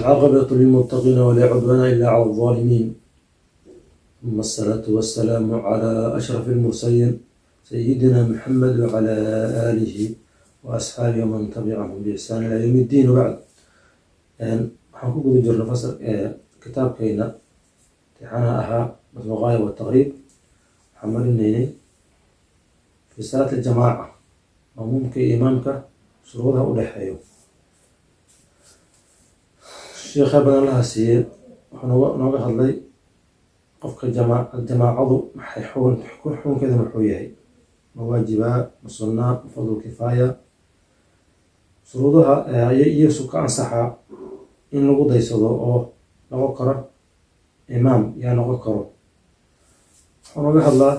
والعاقبة للمتقين ولا عدوان إلا على الظالمين، ثم الصلاة والسلام على أشرف المرسلين سيدنا محمد وعلى آله وأصحابه ومن تبعهم بإحسان إلى يوم الدين، وبعد. Waxaan ku guda jirnay fasal kitaabkayna imtixaanaha ahaa Matnu Gaaya wataqriib. Waxaan marinaynay fi salaati aljamaaca, maamuumka iyo imaamka shuruudaha u dhexeeyo. Sheekha badan laha siiyey wuxuu nooga hadlay qofka jamaacadu maxay xukunkeeda, muxuu yahay, ma waajibaa, ma sunnaa, ma fadlu kifaaya, shuruudaha iyasu ka ansaxaa in lagu daysado oo noqon karo imaam, yaa noqon karo. Wuxuu nooga hadlaa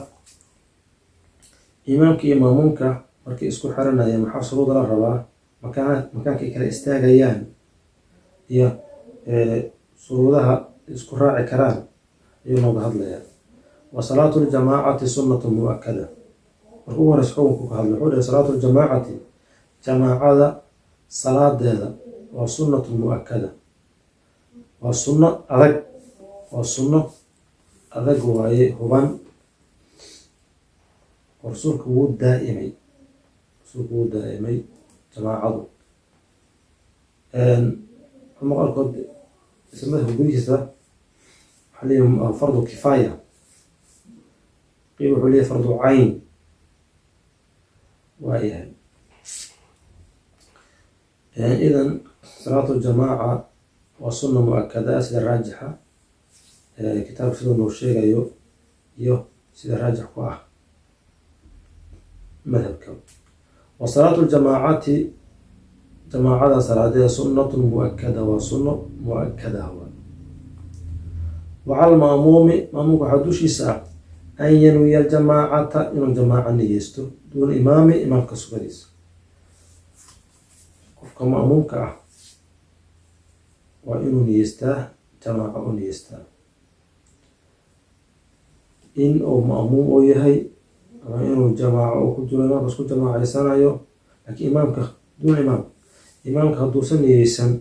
imaamka iyo maamuumka markay isku xiranayaan, maxaa shuruuda la rabaa, makaanka ay kala istaagayaan iyo shuruudaha isku raaci karaan ayuu nooga hadlayaa. Wa salaatu ljamaacati sunnatu mu'akada. Marka ugu horeysa xukunku ka hadlay, wuxuu dhahay: salaatu ljamaacati, jamaacada salaadeeda, waa sunnatu mu'akada, waa sunno adag, waa sunno adag waaye, huban oo Rasuulku wuu daa'imay, Rasuulku wuu daa'imay jamaacadu. Culmo qaarkood isla madhabka gudihiisa waxaa leeyahay fardu kifaaya, qiil wuxuu leeyahay fardu cayn waayahay. Idan salaatu jamaaca waa sunna mu'akada, sida raajixa kitaabka siduu noo sheegayo iyo sida raajix ku ah madhabka. Wa salaatu ljamaacati, jamaacada salaadeeda, sunnatun mu'akada, waa sunno mu'akada. Wa cala alma'muumi, ma'muumka waxaa dushiisa ah, an yanwiya aljamaacata, inuu jamaaca niyeysto, duuna imaami, imaamka sugadiisa. Qofka ma'muumka ah waa inuu niyeystaa jamaaca, u niyeystaa in uu ma'muum oo yahay ama inuu jamaaco uu ku jiro, imaamka isku jamaacaysanayo. Laakiin imaamka, duuna imaam, imaamka hadduusan niyeysan,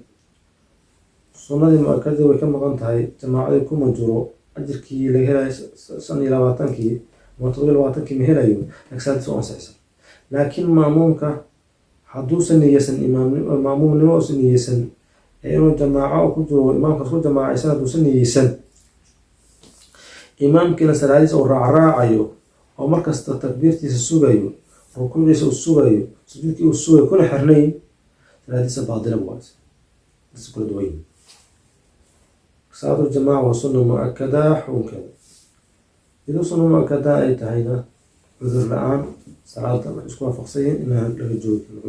sunnadii mu'akadii way ka maqan tahay, jamaacadii kuma jiro, ajirkii laga helayo 25-kii ama 27-kii ma helayo, laakiin salaadiis u ansaxaysa. Laakiin ma'muumka hadduusan niyeysan imaam, ma'muumnimo uusan niyeysan ee inuu jamaaco ku jiro, imaamka isku jamaacaysan hadduusan niyeysan, imaamkiina salaadiisa uu raacraacayo oo markasta takbiirtiisa sugayo, rukuuciisa uu sugayo, sujuudkii uu sugayo, kuna xirnayn, salaadiisa baadila waa is kala duwan yihin. Salaatu ljamaaca waa sunna mu'akada xukunkeeda. Iyadoo sunna mu'akada ay tahayna, cudur la-aan salaada waxay isku waafaqsan yihiin inaan laga joogi karin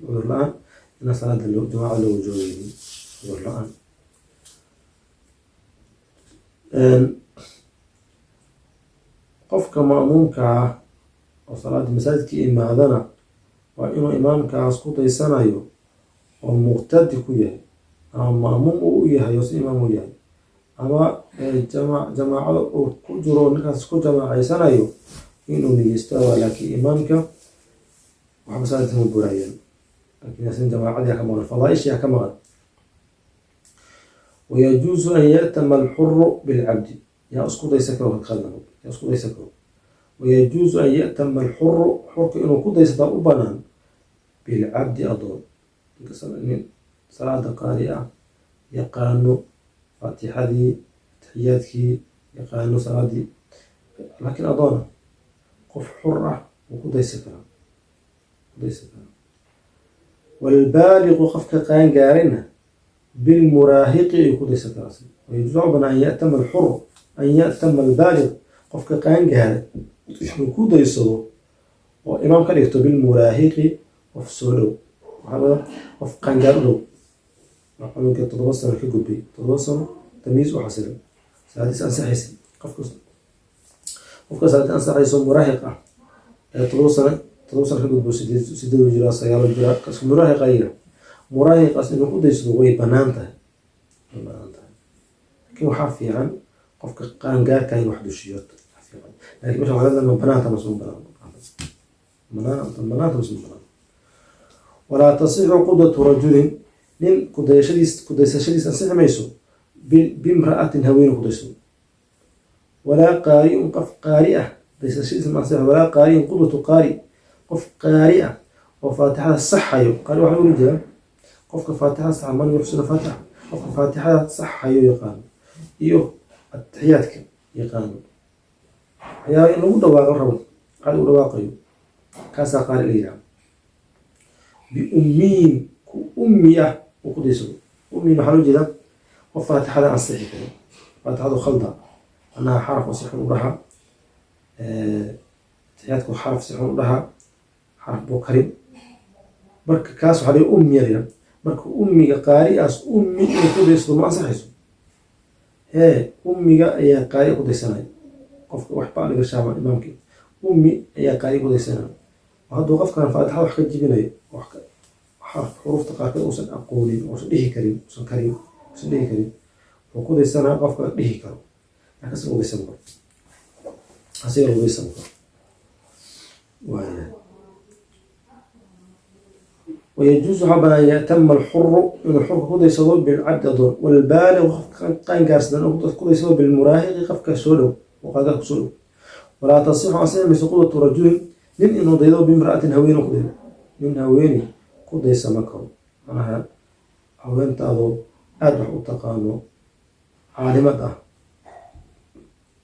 cudur la-aan, inaan salaada jamaacada looga joogaynin cudur la-aan. Qofka ma'muumka ah oo salaada masaajidka imaadana waa inuu imaamkaas ku daysanayo oo muqtadi ku yahay ama ma'muum uu u yahay oo si imaam u yahay ama jamaacada uu ku jiro, ninkaas ku jamaacaysanayo, inuu niyeysto waa. Laakiin imaamka waxba salaadiisa ma burayaan, laakiin asin jamaacadii ka maqan, fadaaishii ka maqan. Wayajuusu an ya'tama alxuru bilcabdi. Yaa isku daysan karo? Kadqadna yaa isku daysan karo? Wayajuusu an ya'tama alxuru, xurka inuu ku daysataa u banaan, bilcabdi, adoon, nin salaada qaari ah, yaqaano faatixadii, taxiyaadkii, yaqaano salaadii, laakiin adoona. Qof xur ah wuu ku daysan karaa, ku daysan karaa. Waalbaaliqu, qofka qaangaarayna, bilmuraahiqi ayuu ku daysan karaa. Wayajuusu u banaan an ya'tama alxur, an ya'tama albaaliq, qofka qaangaaray inuu ku daysado oo imaam ka dhigto, bilmuraahiqi, qof soo dhow, waxaa qof qaangaar u dhow, cunuga 7 sano ka gudbay, 7 sano tamyiis u xasilay, salaadiis ansaxaysa. Qofka salaadiis ansaxayso, muraahiq ah ee 7 sano, 7 sano ka gudbo, 8 jiraa, 9 jiraa, kas muraahiq ayaga, muraahiqaas inuu ku daysado way banaan tahay, way banaan tahay. Laakiin waxaa fiican qofka qaangaarka in wax dushiyo fiican. Laakiin mesha waxaa leedahay, ma banaanta mase ma banaan? Banaanta mase ma banaan? Walaa tasixu qudwatu rajulin. Nin kudaysashadiis kudaysashadiis ansixi mayso bimra'atin, haweene kudaysado. Walaa qaari'un, qof qaari ah daysashadiis ma ansixi. Walaa qaari'in qudwatu qaari, qof qaari ah oo faatixada saxayo. Qaari waxaa loola jeedaa qofka faatixada saxa, man yuxsinu faatixa, qofka faatixada saxayo yaqaano iyo atixiyaadka yaqaano, waxyaaba in lagu dhawaaqo rabo, qaari u dhawaaqayo, kaasaa qaari la yidhaha. Biummiyin, ku ummi ah uu ku daysado. Ummiyin waxaa loo jeedaa qof faatixada aan sixi karin, faatixadu khalda, annaha xaraf oo si xun u dhahaa, atixiyaadku xaraf si xun u dhahaa, xaraf buu karin. Marka kaas waxaa la ummiya la yidhaha. Marka ummiga qaari'aas ummi inuu ku daysado ma ansaxayso. Hee, ummiga ayaa qaari ku daysanaya. Qofka wax baa laga shaama imaamkii, ummi ayaa qaari ku daysanaya. Hadduu qofkan faatixada wax ka jibinayo, wax xarf xuruufta qaarkood uusan aqoonin, uusan dhihi karin, uusan karin, uusan dhihi karin, wuxuu ku daysanaya qofka dhihi karo. Markaas lagu daysan karo, asiga lagu daysan karo. Waayahay. ويجوز waxaa banaan ya'tama alxuru, inuu xurka ku daysado, bilcabdi, adoon, walbaaliq, qofka qaangaarsan ku daysado, bilmuraahiqi, qofka soo dhow oo qaangaar kusoo dhow. Walaa tasixu, ansixi mayso, qudwatu rajulin, nin inuu daydo, bimra'atin, haweeney ku daydo. Nin haweeney ku daysama karo. Macnaha haweentaadoo aada wax u taqaano, caalimad ah,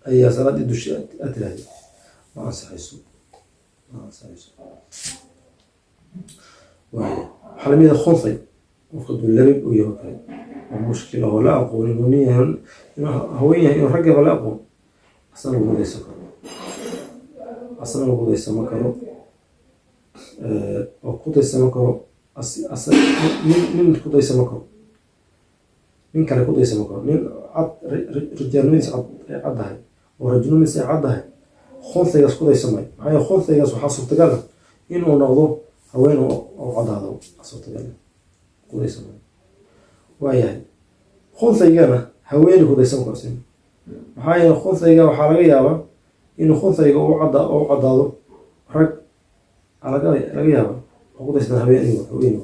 ayaa salaadii dushi aad tiraahday, ma ansaxayso, ma ansaxayso. Waaya, waxaa lamid ah khunthay, qofka hadduu labib u yaho kale oo mushkil oo la aqoon inuu nin yahay, inuu haween yahay, inuu rag yaho la aqoon, asna lagu daysan karo, asna lagu daysama karo oo ku daysama karo. Nin ku daysama karo, nin kale ku daysama karo. Nin cad, rijaalnimadiis cad ay caddahay oo rajulnimadiis ay caddahay, khunthaygaas ku daysamayo. Maxaa yeele khunthaygaas waxaa suurtagal ah inuu noqdo haween oo caddaado, suurtagal ah, ku daysamayo. Waayahay, khunhaygana haweeney ku daysama karo sin. Maxaa yeele khunthayga waxaa laga yaabaa inuu khunthayga u caddaado rag laga yaaba, wuxuu ku daysataa haweeney, haweeney.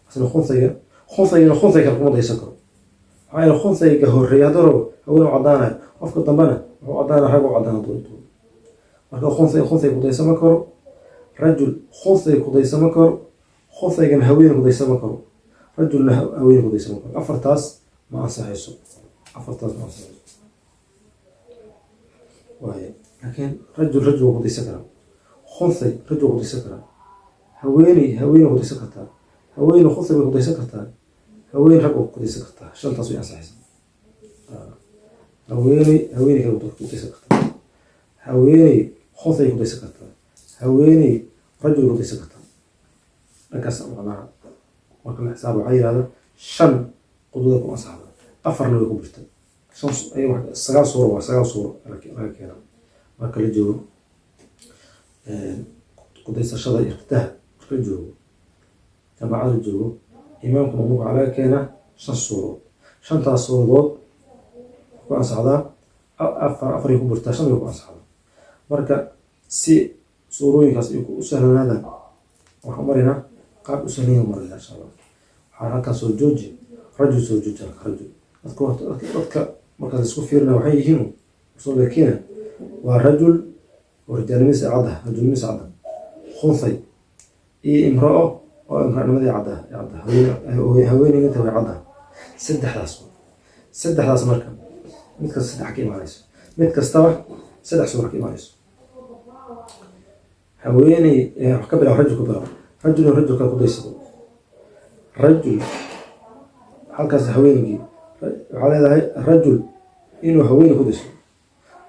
Asna khunthayga, khunhaygana khunthay kale kuma daysan karo. Maxaa yeele khunthayga horreeya hadduu rabo haween u caddaanayo, qofka dambena wuxuu caddaanaya rag u caddaana doonto. Marka khunthay khunthay ku daysama karo, rajul khunthay ku daysama karo, khuthaygana haweeney ku daysama karo, rajulna haweeney ku daysama karo. Afartaas ma ansaxayso, afartaas ma ansaxayso. Waaya, laakiin rajul rajul waa ku daysan karaa, khunthay rajul waa ku daysan karaa, haweeney haweeney ku daysan kartaa, haweeney khunthay way ku daysan kartaa, haweeney rag waa ku daysan kartaa. Shantaas way ansaxaysaa. Haweeney haweeney kale ku daysan kartaa, haweeney khunthay ku daysan kartaa, haweeney rajul ku daysan kartaa. Dhankaas macnaha marka la xisaabo waxaa yihahda shan qudwada ku ansaxda, afarna way ku birta, shan, sagaal suuro waa sagaal suuro laga keenaa. Marka la joogo kudaysashada iqtidaha, marka la joogo jamaacada la joogo, imaamka mamuuka waxaa laga keenaa shan suuradood. Shantaas suuradood ku ansaxdaa, afar afaray ku birtaa, shan way ku ansaxdaa. Marka si suurooyinkaas ay u sahlanaadaan, waxaan maraynaa qaab u sahlan yahay maraynaa, insha Allah. Waxaan halkaan soo jooji rajul, soo jooji halka rajul. Dadka horta dadka markaas isku fiirina waxay yihiin soo lakiina waa rajul oo rijaalnimadiisa caddaha, rajulnimadiisa cadda, khunthay iyo imra'o oo imra'nimadii caddaha caddaha, haweeneynta way caddaha. Saddexdaas, saddexdaas marka mid kasta saddex ka imaanayso, mid kastaba saddex suura ka imaanayso. Haweeney wax ka bilaab, rajul ka bilaab. Rajul rajulka ku daysado, rajul halkaas haweeneygii waxaa leedahay, rajul inuu haweeney ku daysado,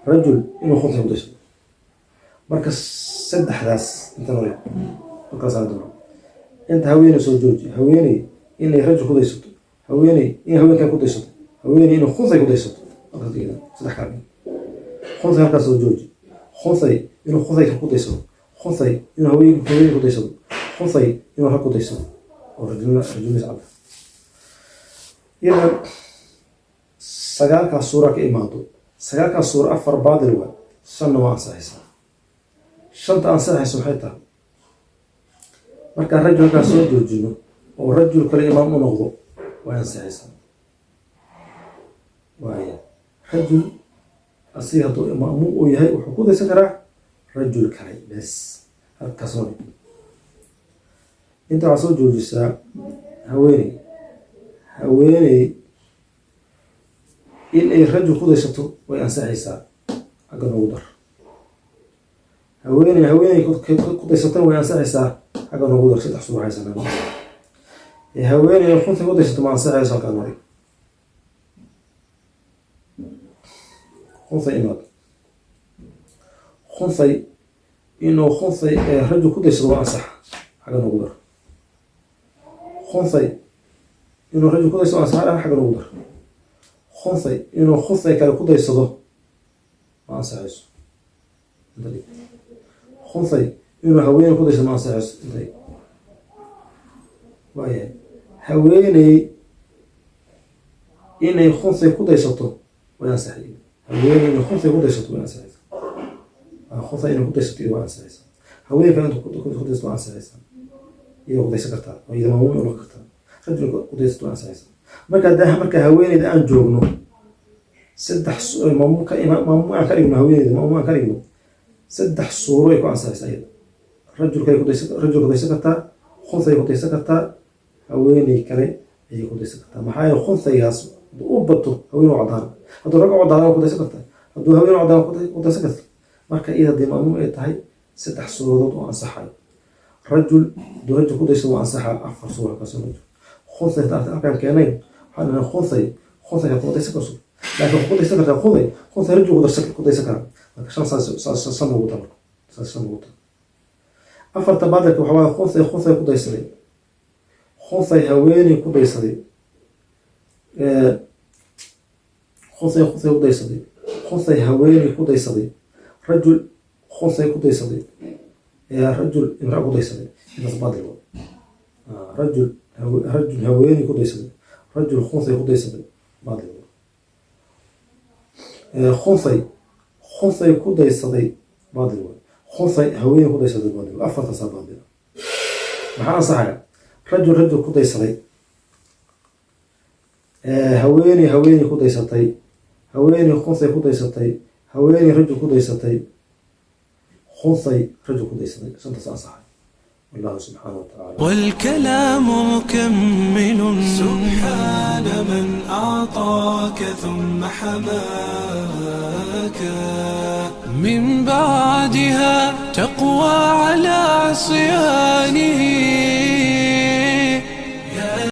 rajul inuu khuntay ku daysado. Marka saddexdaas inta nole halkaas doona inta haweeney soo jooji. Haweeney inay rajul ku daysato, haweeney inay haweenkan ku daysato, haweeney inay khuntay ku daysato, halkaas dhigida saddex kala. Khuntay halkaas soo jooji. Khuntay inuu khuntay ku daysado, khuntay inuu haweeney ku daysado, khuntay inuu rag ku daysado oo rajulnimadiis cadda. Idan sagaalkaas suura ka imaado. Sagaalkaas suura afar baadil waa, shanna waa ansaxaysaa. Shanta ansaxaysa waxay tahay markaan rajulkaas soo joojino oo rajul kale imaam u noqdo. Way ansaxaysaa. Waaya, rajul asiga hadduu ma'muum uu yahay, wuxuu ku daysan karaa rajul kale bes. Halkaas noo dhig. Inta waxaa soo joojisaa haweeney. Haweeney in ay rajul ku daysato way ansaxaysaa, xagga noogu dar. Haweeney haweeney ku daysatana way ansaxaysaa, xagga noogu dar. Saddex suura haysanaa. Haweeney khunthi ku daysato ma ansaxayso, halkaa noo dhig. Khunhay imaad, khunhay inuu khunhay rajul ku daysado waa ansax, xagga noogu dar. Khunhay inuu rajul ku daysado waa ansax, xagga noogu dar. Khunhay inuu khunhay kale ku daysado ma ansaxayso, inta dhig. Khunhay inuu haweeney ku daysado ma ansaxayso, inta dhig. Waayahay, haweeney inay khunhay ku daysato way ansaxay. Haweeney inay khunhay ku daysato way ansaxaysaa. Khunhay inay ku daysato way ansaxaysaa. Haweeney kale inay ku daysato way ansaxaysaa, iyadoo ku daysan kartaa oo iyada maamuum noqon kartaa. Rajul ku daysato way ansaxaysaa. Marka hadda marka haweeneyda aan joogno, saddex maamuum ka maamuum aan ka dhigno, haweeneyda maamuum aan ka dhigno, saddex suuro ay ku ansaxaysaa iyada. Rajulkay ku daysan, rajul ku daysan kartaa, khunhay ku daysan kartaa, haweeney kale ayay ku daysan kartaa. Maxaa yeele, khunhaygaas hadduu u bato haweeney u caddaana, hadduu rag u caddaana waa ku daysan kartaa, hadduu haweeney u caddaana ku daysan kartaa. Marka iyada haddii maamuum ay tahay, saddex suuradood oo ansaxayo. Rajul hadduu rajul ku daysado waa ansaxaa, afar suura kaasoo rajul. Khunhay halkaan keenayn, waxaan dhahnay khunhay khunhay kuma daysan karso, laakiin wuxuu ku daysan kartaa khunhay khunhay rajul ku daysan karaa. Marka shan saas saas shan ugu dar, marka saas shan ugu dar. Afarta baadilka waxaa waaye khunhay khunhay ku daysaday, khunhay haweeney ku daysaday, khunhay khunhay ku daysaday, khunhay haweeney ku daysaday, rajul khunhay ku daysaday, rajul imra ku daysaday. Intaas baadil waa. Rajul rajul haweeney ku daysaday, rajul khunhay ku daysaday, baadil waa. Khunhay khunhay ku daysaday, baadil waa. Khunhay haweeney ku daysaday, baadil waa. Afartaasaa baadil. Maxaa ansaxaya? Rajul rajul ku daysaday, haweeney haweeney ku daysatay, haweeney khunhay ku daysatay, haweeney rajul ku daysatay, khunhay rajul ku daysaday. Shantaas ansaxay. Wallahu subxaanahu watacaala. والكلام مكمل. سبحان من أعطاك ثم حماك، من بعدها تقوى على عصيانه.